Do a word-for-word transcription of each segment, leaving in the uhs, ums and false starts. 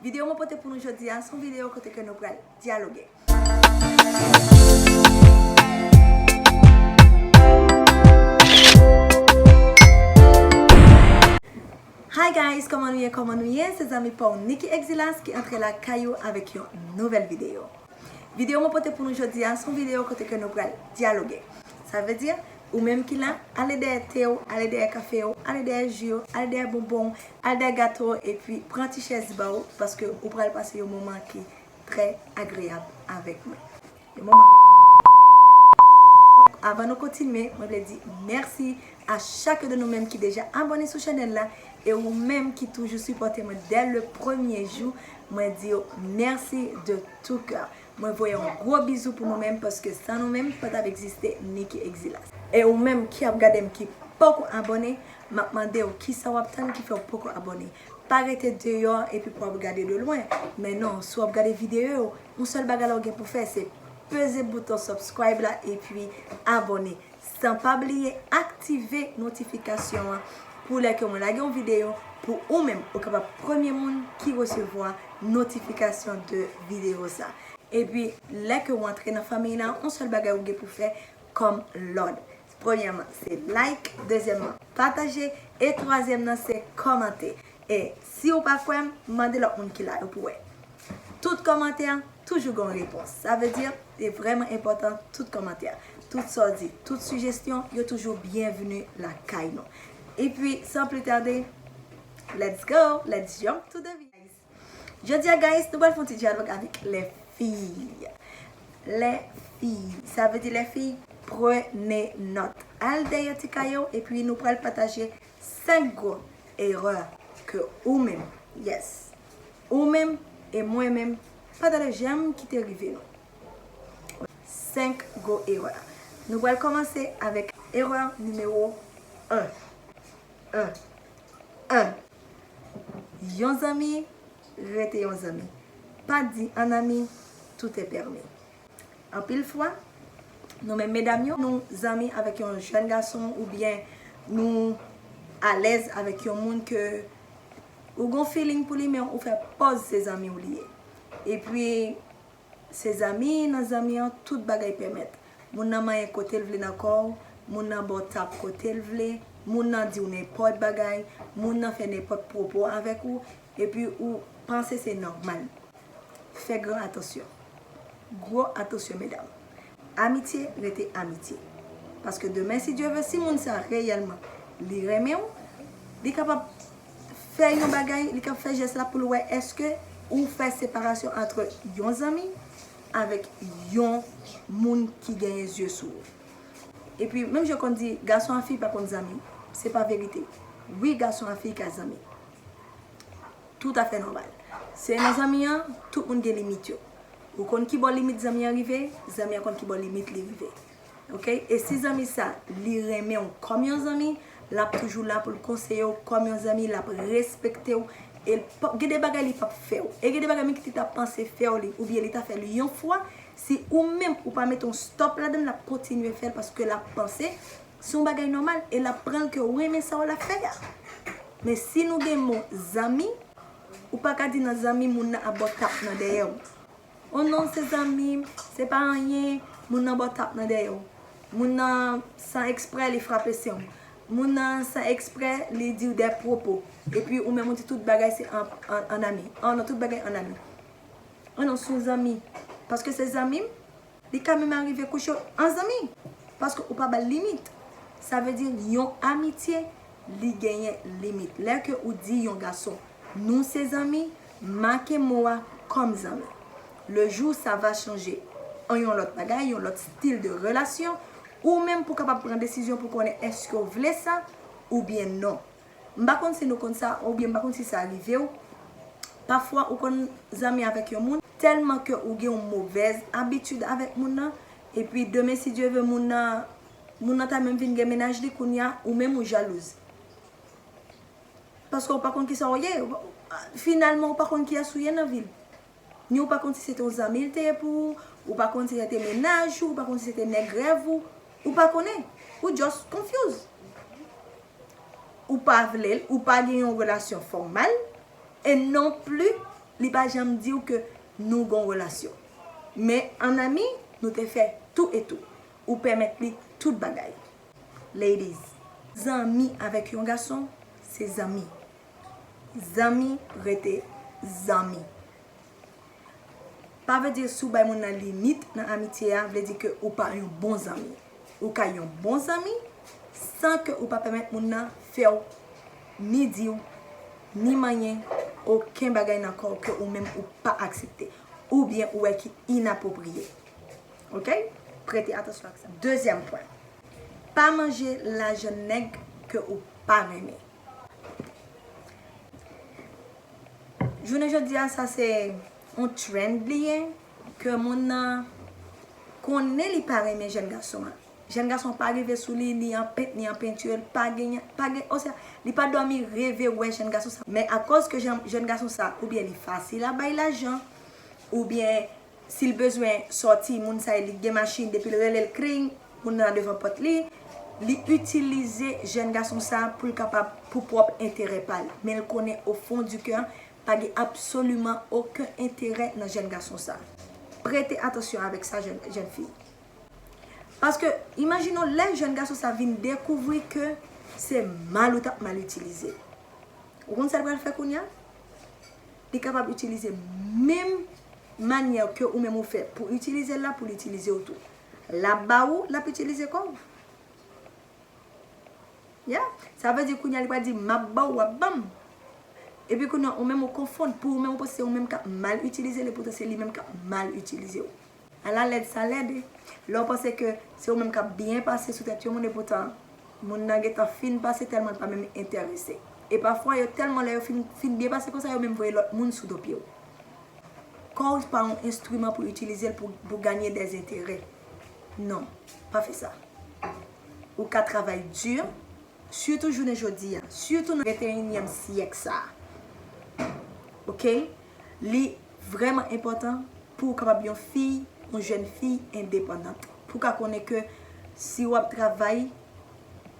Videyo mwen pote pou nou jodi a, se yon videyo kote ke nou pral dyaloge. Hi guys, kòman nou ye, kòman nou ye? Se zanmi pa w Nicky Exilas ki antre lakay ou avèk yon nouvèl videyo. Videyo mwen pote pou nou jodi a, se yon videyo kote ke nou pral dyaloge. Sa vle di, ou menm ki la, ale dèyè te w, ale dèyè kafe w, ale dèyè ji w, ale dèyè bonbon w, ale dèyè gato w, epi pran ti chèz ba w, paske ou pral pase yon moman ki trè agreyab avèk mwen. Yon moman. Avan nou kontinye, mwen vle di mèsi a chak de nou menm ki deja abòne sou chanèl la, e ou menm ki toujou sipòte mwen dès le premier jour, mwen di w mèsi de tout cœur. Mwen voye yon gwo bizou pou nou menm, paske san nou menm, pa t ap egziste Nicky Exilas. E ou menm ki ap gade m ki poko abòne, m ap mande w kisa w ap tann ki fè w poko abòne. Pa rete deyò epi pou w ap gade de lwen. Men non, si w ap gade videyo yo, yon sèl bagay la w gen pou fè, se peze bouton subscribe la epi abòne. San pa bliye aktive notifikasyon an pou lè ke mwen lage yon videyo, pou ou menm ou kapab premye moun ki resevwa notifikasyon de videyo sa. Epi lè ke w antre nan fanmiy la, yon sèl bagay ou gen pou fè kòm lòd. Premyèman, se like, dezyèmman, pataje, e twazyèm nan se kòmante. E si w pa kwè m, mande lòt moun ki la yo pou wè. Tout kòmantè toujou gen yon repons. Sa vle di, li vrèman enpòtan, tout kòmantè, tout sa w di, tout sijestyon, yo toujou byenvni lakay nou. Epi, san pli tade, let's go, let's jump to the video. Jodi a, guys, nou pral fè yon ti dyalòg avèk les filles. Les filles. Sa vle di, les filles, prenez note. Al dèyè ti kaye w, epi nou pral pataje senk gwo erè ke ou menm, yes, ou menm e mwen menm, pa t ale janm kite rive nou. Senk gwo erè. Nou pral kòmanse avèk erè nimewo en. En. En. Yon zanmi rete yon zanmi. Pa di en ami, tout est permis. Anpil fwa, nou menm medam yo, nou zanmi avèk yon jèn gason oubyen nou alèz avèk yon moun ke ou gon feeling pou li, men ou fè pòz se zanmi w li ye. Epi, se zanmi, nan zanmi an, tout bagay pèmèt. Moun nan manyen kote l vle nan kò w, moun nan ba w tap kote l vle, moun nan di w nenpòt bagay, moun nan fè nenpòt pwopo avèk ou, epi ou panse se nòmal. Fè gran atansyon. Gwo atansyon, medam. Amitye rete amitye. Paske demen, si Dye ve, si moun sa reyèlman li renmen w, li kapab fè yon bagay, li kapab fè jès la pou l wè èske ou fè separasyon ant yon zanmi avèk yon moun ki genyen zye sou ou. Epi, menm jan yo konn di, gason a fi pa konn zanmi, se pa verite. Wi, gason a fi ka zanmi. Toutafè nòmal. Se nan zanmi an, tout moun gen limit yo. Ou konn ki bò limit zanmi an rive, zanmi an konn ki bò limit li rive. Oke? E si zanmi sa, li renmen w kòm yon zanmi, l ap toujou la pou l konseye w kòm yon zanmi, l ap respekte w. E l p ap, gen de bagay li p ap fè w. E gen de bagay menm ki te ta panse fè w li, oubyen li ta fè l yon fwa, si ou menm ou pa mete yon stòp ladan l, l ap kontinye fè l paske l ap panse se yon bagay nòmal e l ap pran l ke w renmen sa w l ap fè a. Men si nou gen mo zanmi, ou pa ka di nan zanmi moun nan ap ba w tap nan dèyè w. O non, se zanmi m, se pa anyen, moun nan ba w tap nan dèyè w. Moun nan san eksprè li frape sen w. Moun nan san eksprè li di w de pwopo. Epi ou menm ou di tout bagay se an, an, an ami. An non, tout bagay an ami. An non, se yon zanmi. Paske se zanmi m, li ka menm arive kouche w an zanmi. Paske ou pa ba l limit. Sa vle di yon amitye, li genyen limit. Lè ke ou di yon gason, nou se zanmi, make mo a kòm zanmi. Le jour sa va changer an yon lòt bagay, yon lòt stil de relasyon, ou menm pou kapab pran desizyon pou konnen èske w vle sa oubyen non. M pa konn si nou konn sa, oubyen m pa konn si sa rive w. Pafwa ou konn zanmi avèk yon moun, tèlman ke ou gen yon movèz abitid avèk moun nan, epi demen si Dye ve moun nan, moun nan ta menm vin gen mennaj li kounye a, ou menm ou jalouz. Paske ou pa konn kisa w ye, finalman ou pa konn kiyès ou ye nan vi l. Ni ou pa konn si se te yon zanmi l te ye pou ou, ou pa konn si se te mennaj ou, ou pa konn si se te nèg rèv ou, ou pa konnen. Ou just confuse. Ou pa vle l, ou pa gen yon relasyon fòmal, e non pli Li pa janm di w ke nou gon relasyon. Men an ami, nou te fè tou e tou. Ou pèmèt li tout bagay. Ladies, zanmi avèk yon gason, se zanmi. Zanmi rete zanmi. Pa vle di si w bay moun nan limit nan amitye a, vle di ke ou pa yon bon zanmi. Ou ka yon bon zanmi san ke ou pa pèmèt moun nan fè w ni di w, ni manyen okenn bagay nan kò w ke ou menm ou pa aksepte, oubyen ou wè ki inapwopriye. Oke? Prete atansyon ak sa. Dezyèm pwen. Pa manje lajan nèg ke ou pa renmen. Jounen jodi a, sa se yon trend li ye, ke moun nan konnen li pa renmen jèn gason an. Jèn gason pa rive sou li, ni an pent, ni an penti, li pa genyen, pa gen, oswa, li pa dòmi reve wè jèn gason sa. Men akoz ke jèn, jèn gason sa, oubyen li fasil a bay lajan, oubyen si l bezwen sòti, moun sa li gen machin, depi l rele l kring, moun nan devan pòt li, li itilize jèn gason sa pou l kapab, pou pwòp enterè pa l. Men l konnen o fon di kè, pa gen absoliman okenn enterè nan jèn gason sa. Prete atansyon avèk sa, jèn, jèn fi. Paske, imajine w, lè jèn gason sa vin dekouvri ke se mal ou t ap mal itilize. Ou konn sa l pral fè kounye a? Li kapab itilize menm manyè ke ou menm ou fè pou itilize l la, pou l itilize w tou. L ap ba ou, l ap itilize kò w. Ya, sa vle di kounye a li pral di, "M ap ba w, w ap ban m." Epi kounye a, ou menm ou konfonn, pou ou menm ou panse se ou menm k ap mal itilize l, epoutan se li menm k ap mal itilize w. Ala lèd sa lèd, wi. Lè w panse ke se ou menm k ap byen pase sou tèt yon moun, epoutan moun nan gentan fin pase tèlman l pa menm enterese. E pafwa, yo tèlman lè yo fin, fin byen pase konsa, yo menm voye lòt moun sou do pye w. Kò w pa yon enstriman pou itilize l pou, pou ganye dèzenterè. Non, pa fè sa. Ou ka travay di, sitou jounen jodi a, sitou nan venteyinyèm syèk sa a. Oke? Li vrèman enpòtan pou w kapab yon fi, yon jèn fi endepandant. Pou w ka konnen ke si w ap travay,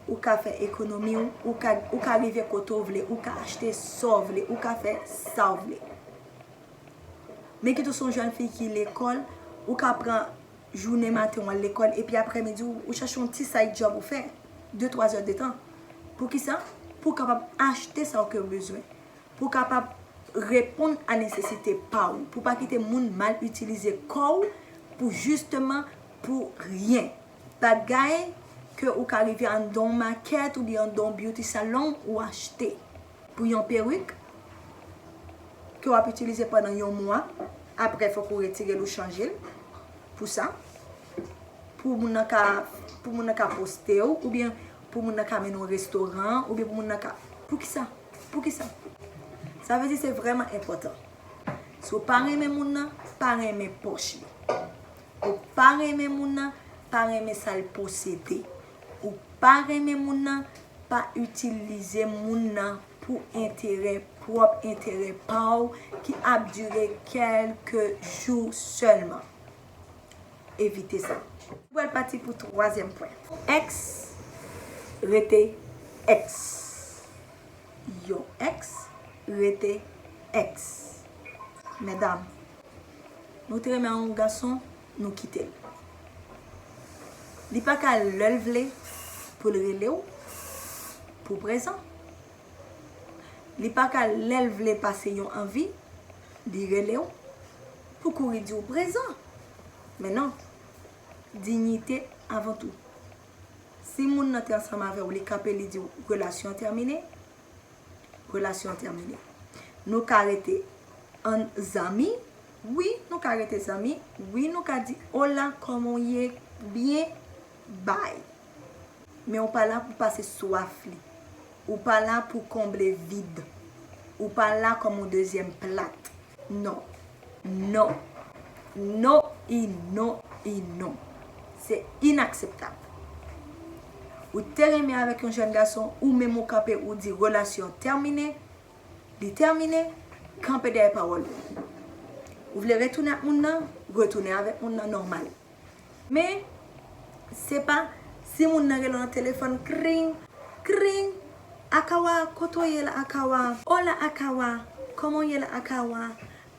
ou ka fè ekonomi w, ou ka, ou ka rive kote w vle, ou ka achte sa w vle, ou ka fè sa w vle. Men kit ou se yon jèn fi ki lekòl, ou ka pran jounen maten w al lekòl, epi aprèmidi w, ou chache yon ti side job ou fè, de twa zè de tan. Poukisa? Pou w kapab achte sa w ke w bezwen. Pou w kapab reponn a nesesite pa w. Pou w pa kite moun mal itilize kò w pou jisteman pou ryen. Bagay ke ou ka rive anndan yon makèt oubyen anndan yon beauty salon ou achte. Pou yon perik ke w ap itilize pandan yon mwa, aprè fòk ou retire l ou chanje l pou sa. Pou moun nan ka, pou moun nan ka poste w, oubyen pou moun nan ka mennen w restoran, oubyen pou moun nan ka, poukisa? Poukisa? Sa vle di se vrèman enpòtan. Si w pa renmen moun nan, pa renmen pòch li. Ou pa renmen moun nan, pa renmen sa l posede. Ou pa renmen moun nan, pa itilize moun nan pou enterè, pwòp enterè pa w ki ap dire kèlke jou sèlman. Evite sa. Nou pral pati pou twazyèm pwen. Èks rete èks. Yon èks rete èks. Medam, nou te renmen yon gason, nou kite l. Li pa ka lè l vle pou l rele w pou prezan. Li pa ka lè l vle pase yon anvi, li rele w pou kouri di w prezan. Men non, diyite avan tou. Si moun nan te ansanm avè w, li kanpe, li di w relasyon an tèmine, relasyon an tèmine. Nou ka rete an zanmi, wi, nou ka rete zanmi, wi, nou ka di, "Hola, kòman w ye?" Byen, bay. Men ou pa la pou pase swaf li. Ou pa la pou konble vid. Ou pa la kòm yon dezyèm plat. Non. Non. Non e non e non. Se inakseptab. Ou te renmen avèk yon jèn gason, ou menm ou kanpe, ou di relasyon tèmine, li tèmine, kanpe dèyè pawòl ou. Ou vle retounen ak moun nan, retounen avèk moun nan nòmal. Men, se pa si moun nan rele w nan telefòn, kring, kring, Akawa, kote w ye la, Akawa? Hola, Akawa, kòman w ye la, Akawa?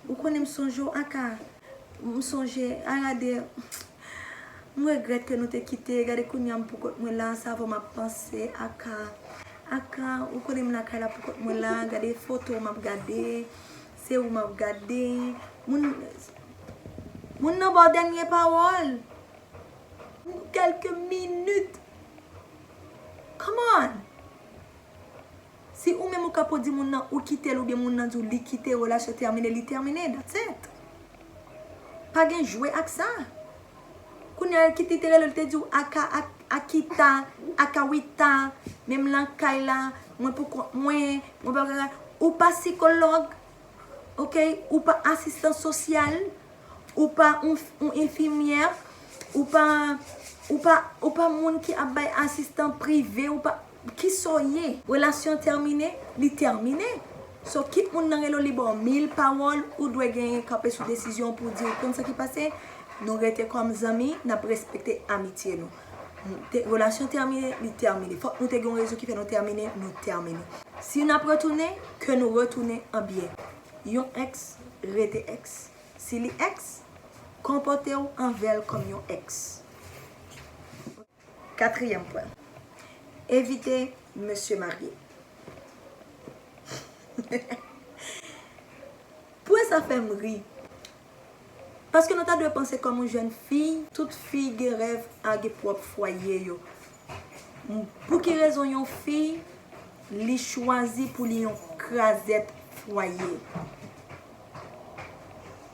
Ou konnen m sonje w, Aka. M sonje, a gade, m regrèt ke nou te kite. Gade kounye a m pou kont mwen la, sa avè w m ap panse, Aka. Aka, ou konnen m lakay la pou kont mwen la, gade foto w m ap gade, se ou m ap gade. Moun, moun nan ba w dènye pawòl. Kèlke minit. Come on! Si ou menm ou ka pou di moun nan ou kite l oubyen moun nan di w li kite, relasyon tèmine, li tèmine, that's it. Pa gen jwe ak sa. Kounye a, kit li te rele, li te di w Aka, Ak-, Akita, Akawita, menm lakay la, mwen pou kont mwen, mwen pa ka, ou pa sikològ, ok, ou pa asistan sosyal, ou pa yon, yon enfimyè, ou pa, ou pa, ou pa moun ki ap bay asistan prive, ou pa, kisa w ye? Relasyon tèmine, li tèmine. So, kit moun nan rele w, li ba w mil pawòl, ou dwe genyen kanpe sou desizyon pou di, ou konn sa ki pase, nou rete kòm zanmi, n ap respekte amitye nou. Te, relasyon tèmine, li tèmine. Fòk nou te gen yon rezon ki fè nou tèmine, nou tèmine. Si n ap retounen, ke nou retounen an byen. Yon èks rete èks. Si li èks, konpòte w anvè l kòm yon èks. Katriyèm pwen. Evite mesye marye. Pwen sa fè m ri. Paske nou ta dwe panse kòm yon jèn fi, tout fi gen rèv a gen pwòp fwaye yo. Pou ki rezon yon fi, li chwazi pou li yon krazèt fwaye?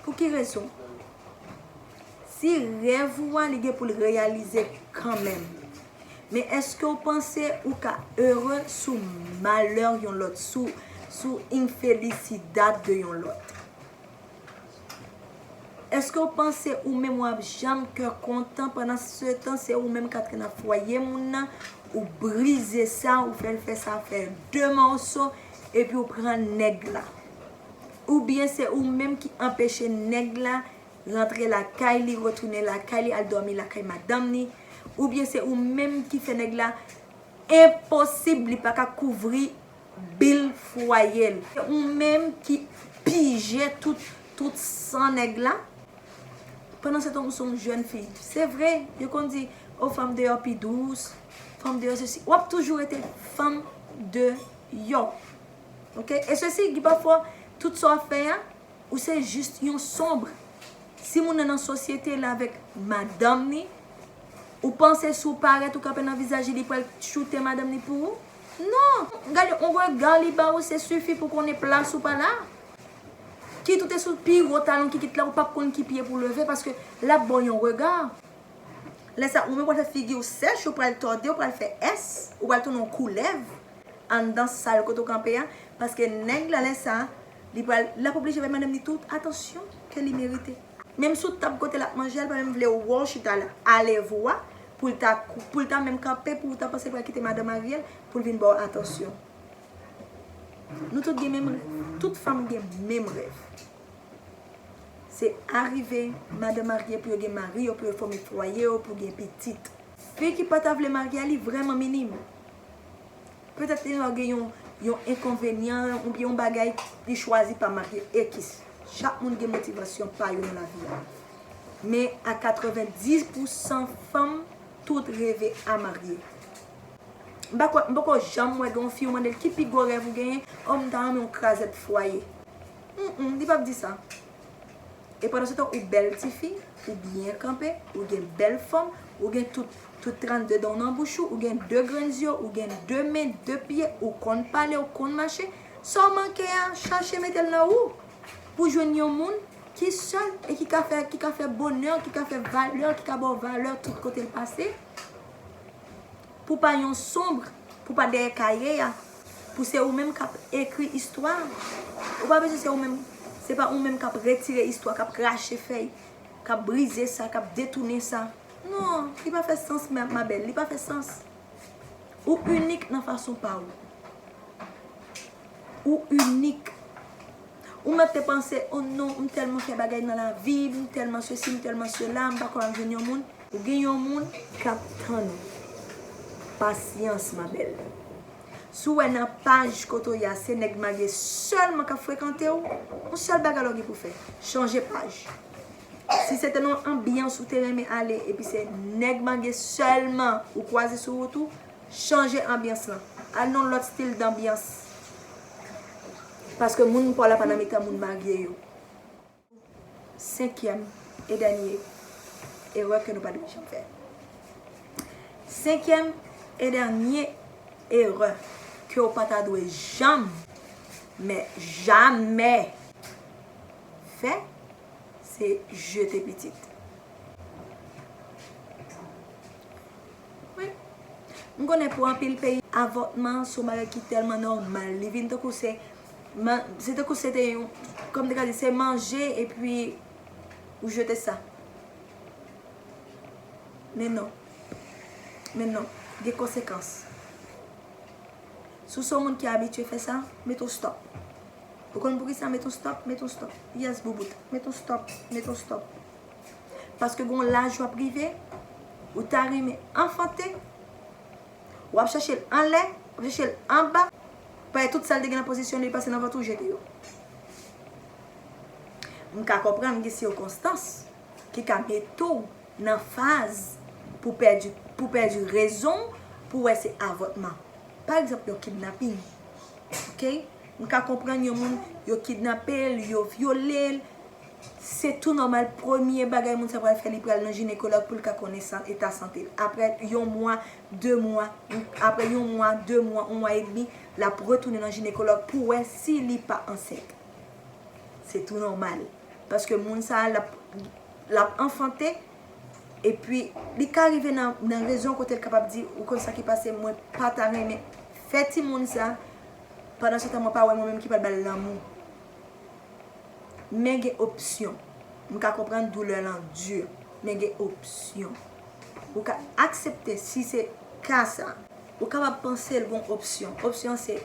Pou ki rezon? Si rèv ou a, li gen pou l reyalize kanmenm. Men èske w panse ou ka ere sou malè yon lòt, sou, sou infelicidad de yon lòt? Èske w panse ou menm w ap janm kè kontan pandan se tan se ou menm k ap antre nan fwaye moun nan, ou brize sa, ou fè l fè sa fè de mòso, epi w pran nèg la? Oubyen se ou menm ki anpeche nèg la rantre lakay li, retounen lakay li, al dòmi lakay madanm li? Oubyen se ou menm ki fè nèg la enposib, li pa ka kouvri bil fwaye l? Se ou menm ki pije tout, tout san nèg la? Pandan se tan ou se yon jèn fi. Se vre, yo konn di, o, fanm deyò pi dous, fanm deyò sesi. W ap toujou rete fanm deyò. Ok? E sesi, gen pafwa, tout sa w ap fè a, ou se jis yon sonb. Si moun nan nan sosyete la avèk madanm ni, ou panse si w parèt ou kanpe nan vizaj li, li pral choute madanm ni pou ou? Non! Gade, yon rega li ba ou, se sifi pou konnen plas ou pa la. Kit ou te sou pi wo talon kikit la, ou p ap konn ki pye pou leve, paske l ap ba w yon rega. Lè sa, ou menm pral fè figi w sèch, ou pral tòde, ou pral fè S, ou pral tounen yon koulèv. Anndan sal kote w kanpe a, paske nèg la lè sa, li pral, l ap oblije bay madanm li tout atansyon ke li merite. Menm sou tab kote l ap manje a, li pa menm vle wè w chita la, alèv ou a, pou l ta, pou l ta menm kanpe, pou w ta panse l pral kite madanm Ariel, pou l vin ba w atansyon. Nou tout gen menm rèv. Tout fanm gen menm rèv. Se arive madanm marye pou yo gen mari yo, pou yo fòme fwaye yo, pou gen pitit. Fi ki pa ta vle marye a, li vrèman minim. Petèt li gen yon, yon enkonvenyan oubyen yon bagay li chwazi pa marye. Ekis. Chak moun gen motivasyon pa yo nan lavi a. Men a katrevenndis pousan fanm, tout reve a marye. M pa kwè, m poko janm wè gen yon fi ou mande l ki pi gwo rèv ou genyen, o m ta renmen yon krazèt fwaye. Mm, mm, li p ap di sa. E pandan se tan ou bèl tifi, ou byen kanpe, ou gen bèl fòm, ou gen tout, tout trannde dan w nan bouch ou, ou gen de grenn zye, ou gen de men, de pye, ou konn pale, ou konn mache. Sa w manke a, chache mete l nan ou. Pou jwenn yon moun ki sèl e ki ka fè, ki ka fè bonè, ki ka fè valè, ki ka ba w valè tout kote l pase. Pou pa yon sonb, pou pa dèyè kaye a, pou se ou menm k ap ekri istwa. Ou pa bezwen se ou menm, se pa ou menm k ap retire istwa, k ap krache fèy, k ap brize sa, k ap detounen sa. Non, li pa fè sans, ma, ma belle, li pa fè sans. Ou inik nan fason pa ou. Ou inik. Ou mèt te panse, o non, m tèlman fè bagay nan lavi, m tèlman sesi, m tèlman sela, m pa ka jwenn yon moun. Ou gen yon moun k ap tann ou. Pasyans, ma belle. Si w wè nan paj kote w ye a, se nèg mange sèlman k ap frekante w, yon sèl bagay la w gen pou fè, chanje paj. Si se te nan yon anbyans ou te renmen ale, epi se nèg mange sèlman ou kwaze sou wout ou, chanje anbyans lan. Al nan yon lòt stil danbyans. Paske moun pa w la pa nan mitan moun marye yo. Senkyèm e dènye erè ke nou pa dwe janm fè. Senkyèm e dènye erè ke w pa ta dwe janm, men jamè fè, se jete pitit. Wi. M konnen pou anpil peyi, avòtman se yon bagay ki tèlman nòmal. Li vin tankou se, man, se tankou se te yon, kòm te ka di, se manje epi ou jete sa. Men non. Men non. Gen konsekans. Si w se yon moun ki abitye fè sa, mete yon stòp. Ou konn poukisa mete yon stòp? Mete yon stòp. Yes, boubout. Mete yon stòp. Mete yon stòp. Paske gen yon laj w ap rive, ou ta renmen anfante, w ap chèche l anlè, w ap chèche l anba, paske tout sa l te gen nan pozisyon li, li pase nan vant ou, jete yo. M ka konprann gen sikonstans ki ka mete w nan faz pou pèdi, pou pèdi rezon w, pou w wè se avòtman. Pa egzanp, yon kidnaping. Oke? M ka konprann yon moun, yo kidnape l, yo vyole l. Se tou nòmal, premye bagay moun sa pral fè, li pral nan jinekològ pou l ka konnen san, eta sante l. Apre yon mwa, de mwa, apre yon mwa, de mwa, yon mwa edmi, l ap retounen nan jinekològ pou wè si li pa ansent. Se tou nòmal. Paske moun sa a, l ap, l ap anfante, epi li ka rive nan, nan rezon kote l kapab di, ou konn sa ki pase, mwen pa ta renmen fè timoun sa, pandan se tan mwen pa wè mwen menm ki pral ba l lanmou. Men gen opsyon. M ka konprann doulè lan di, men gen opsyon. Ou ka aksepte si se ka sa. Ou kapab panse l gon opsyon. Opsyon se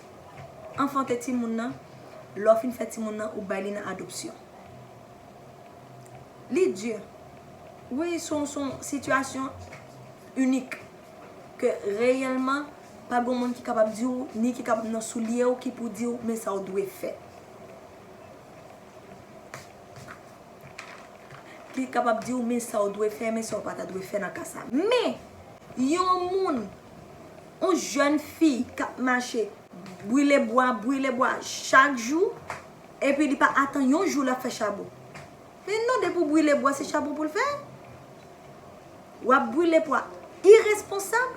anfante timoun nan, lè w fin fè timoun nan, ou bay li nan adopsyon. Li di, wi, se yon, se yon sitiyasyon inik, ke reyèlman, pa gon moun ki kapab di w, ni ki kapab nan soulye w, ki pou di w, men sa w dwe fè. Ki kapab di w, men sa w dwe fè, men sa w pa ta dwe fè nan ka sa. Men, yon moun, yon jèn fi k ap mache, brile bwa, brile bwa chak jou, epi li pa atann yon jou l ap fè chabon. Men non, depi w brile bwa, se chabon pou l fè. W ap brile bwa iresponsab,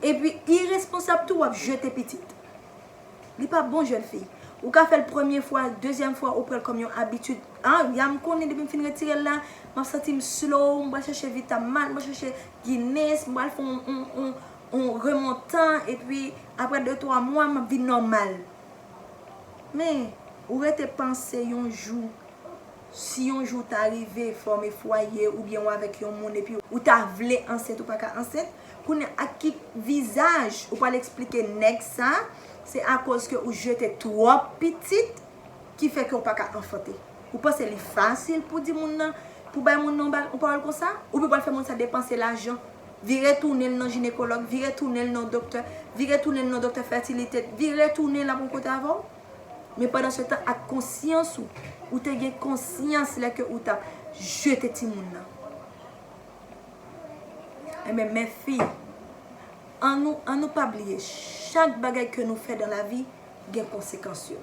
epi iresponsab tou, w ap jete pitit. Li pa bon, jèn fi. Ou ka fè l premye fwa, dezyèm fwa, ou pran l kòm yon abitid. Ah, ya m konnen depi m fin retire l la, m ap santi m slow, m pral chèche Vitamal, m pral chèche Guinness, m pral fè yon, yon, yon, yon remontan, epi apre de, twa mwa, m ap vin nòmal. Men, ou rete panse yon jou, si yon jou w ta rive fòme fwaye oubyen w avèk yon moun epi ou ta vle ansent, ou pa ka ansent, kounye a ak ki vizaj ou pral eksplike nèg sa se akoz ke ou jete twòp pitit ki fè ke w pa ka anfante? Ou panse li fasil pou di moun nan, pou bay moun nan yon ba-, yon pawòl konsa? Oubyen w pral fè moun sa depanse lajan, vire tounen l nan jinekològ, vire tounen l nan doktè, vire tounen l nan doktè fètilite, vire tounen l ap yon kote avè w? Men pandan se tan, ak konsyans ou, ou te gen konsyans lè ke ou t ap jete timoun nan. Enben, mèfi, ann nou, ann nou pa bliye, chak bagay ke nou fè dan lavi gen konsekans yo.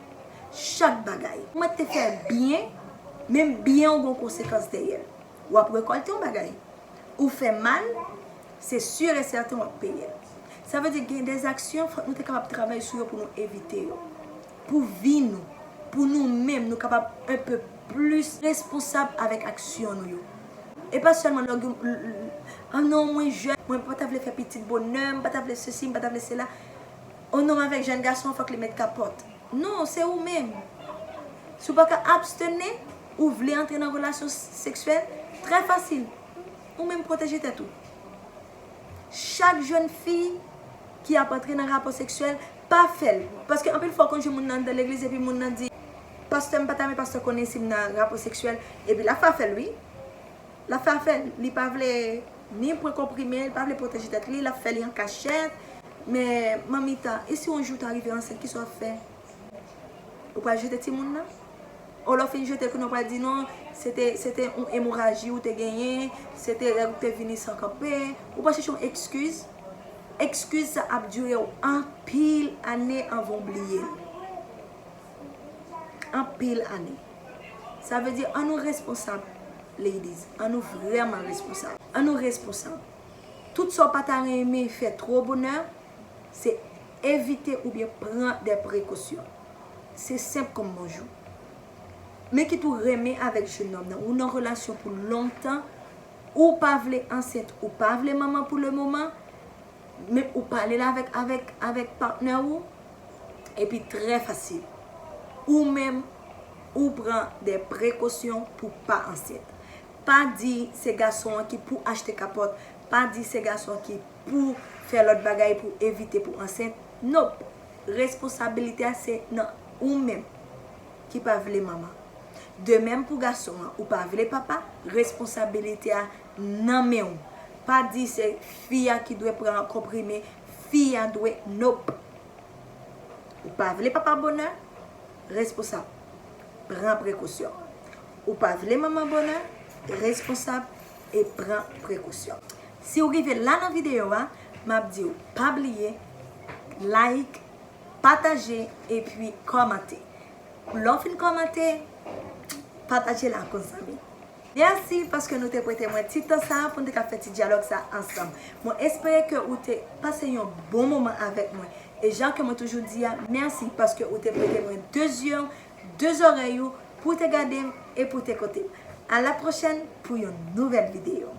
Chak bagay. Ou mèt te fè byen, menm byen w gon konsekans dèyè l. W ap rekòlte yon bagay. Ou fè mal, se sûr et certain w ap peye l. Sa vle di gen de aksyon, fòk nou te kapab travay sou yo pou nou evite yo. Pou vi nou, pou nou menm, nou kapab un peu plus responsab avèk aksyon nou yo. E pa sèlman lè w gen, ah non, mwen jèn, mwen pa ta vle fè pitit bonè, m pa ta vle sesi, m pa ta vle sela. Oh non, m avèk jèn gason, fòk li met kapòt. Non, se ou menm. Si w pa ka abstene, ou vle antre nan relasyon seksyèl, trè fasil. Ou menm pwoteje tèt ou. Chak jèn fi ki ap antre nan rapò seksyèl, pa fè l. Paske anpil fwa, w konn jwenn moun nan anndan legliz, epi moun nan di, pastè, m pa ta renmen pastè konnen si m nan rapò seksyèl. Epi l ap fè afè l, wi. L ap fè afè l. Li pa vle ni pran konprime, li pa vle pwoteje tèt li, l ap fè li an kachèt. Men manmi ta, e si yon jou ta rive ansent, kisa w ap fè? Ou pral jete timoun nan? Ou lè w fin jete l, kounye a w pral di non, se te, se te yon emoraji ou te genyen, se te règ ou te vini san kanpe. Ou pral chèche yon ekskiz. Ekskiz sa ap dire w anpil ane anvan w bliye l. Anpil ane. Sa vle di, an nou responsab, ladies. An nou vrèman responsab. An nou responsab. Tout sa w pa ta renmen fè twò bonè, se evite oubyen pran de prekosyon. Se senp kòm bonjou. Men kit ou renmen avèk jennonm nan, ou nan relasyon pou lontan, ou pa vle ansent, ou pa vle manman pou le moman, men ou pale l avèk, avèk, avèk patnè ou, epi trè fasil. Ou menm, ou pran de prekosyon pou pa ansent. Pa di se gason an ki pou achte kapòt, pa di se gason ki pou fè lòt bagay pou evite pou ansent. Nope. Responsabilite a se nan ou menm ki pa vle manman. De menm pou gason an, ou pa vle papa, responsabilite a nan men w. Pa di se fi a ki dwe pran konprime, fi a dwe, nope. Ou pa vle papa bonè, responsab. Pran prekosyon. Ou pa vle manman bonè, responsab e pran prekosyon. Si w rive la nan videyo a, m ap di w pa bliye like, pataje epi kòmante. Lè w fin kòmante, pataje l ak yon zanmi. Mèsi paske nou te prete mwen ti tan sa a pou n te ka fè ti dyalòg sa a ansanm. Mwen espere ke ou te pase yon bon moman avèk mwen. E jan ke mwen toujou di a, mèsi paske ou te prete mwen de zye w, de zòrèy ou pou te gade m e pou te koute m. A la pwochèn pou yon nouvèl videyo.